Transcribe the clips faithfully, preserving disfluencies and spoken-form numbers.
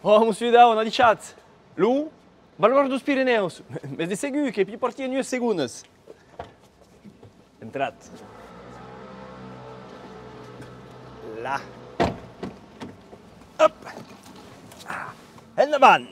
Oh, Monsieur Dauna, adishatz! Lo Valoir deus Pirenèus! Mès de segur, que pòi partir en ues segondas. Entratz. Là. Hop! Endavant!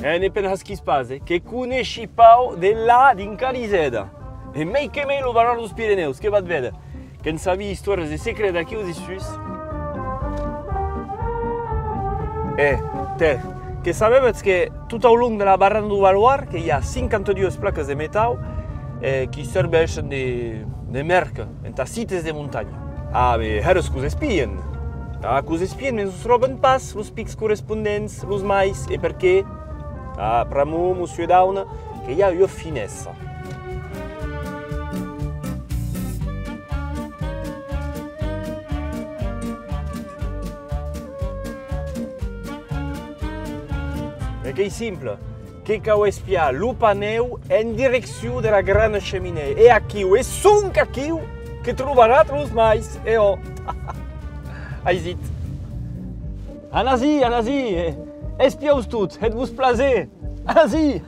E ne pensatz pas, eh, que coneishi pauc de là dinc a l'Isèda. E mei que mei lo Valoir deus Pirenèus, que vatz véder. Que'n sabi istòrias e secrets d'aquiu dessús. E, tè, que sabèvatz que tot au long de la barrana deu Valoir, que i a cinquanta-duas placas de metau, eh, qui serveishen de, de mèrca entà cites de montanha. Ah, mès hèra que'us espien! Ah, que'us espien, mès nos tròban pas los pics correspondents, los maigs, e perqué? Ah, pr'amor, Monsieur Dauna, que i a ua finessa. E qu'ei simple, que cau espiar lo panèu en direccion de la grana cheminèa. E aquiu, e sonque aquiu, que trobaratz los maigs, e ò! Aisit! Anatz-i, anatz-i, eh, espiatz-los tots, hètz-vos plaser! Anatz-i!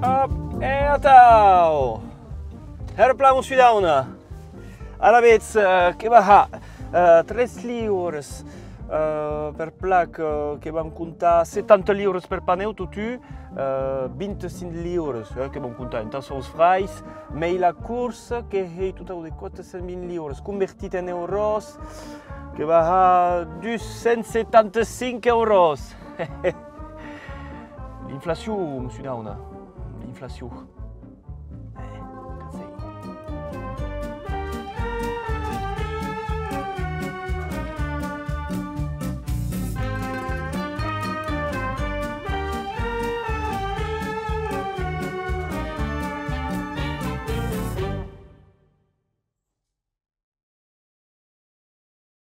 Hop, e atau! Hèra plan, Monsieur Dauna. Alavetz, eh, que va har, eh, tres liures, eh, per placa, eh, que vam comptar setanta liures per panèu, totun, eh, vint-e-cinc liures, eh, que vam comptar entà sòus fraigs, mei la corsa, que hèi tot au de quatre cents vint liures, convertit en euròs, que va har dus cents setanta-cinc euròs. L'inflacion, Monsieur Dauna, l'inflacion.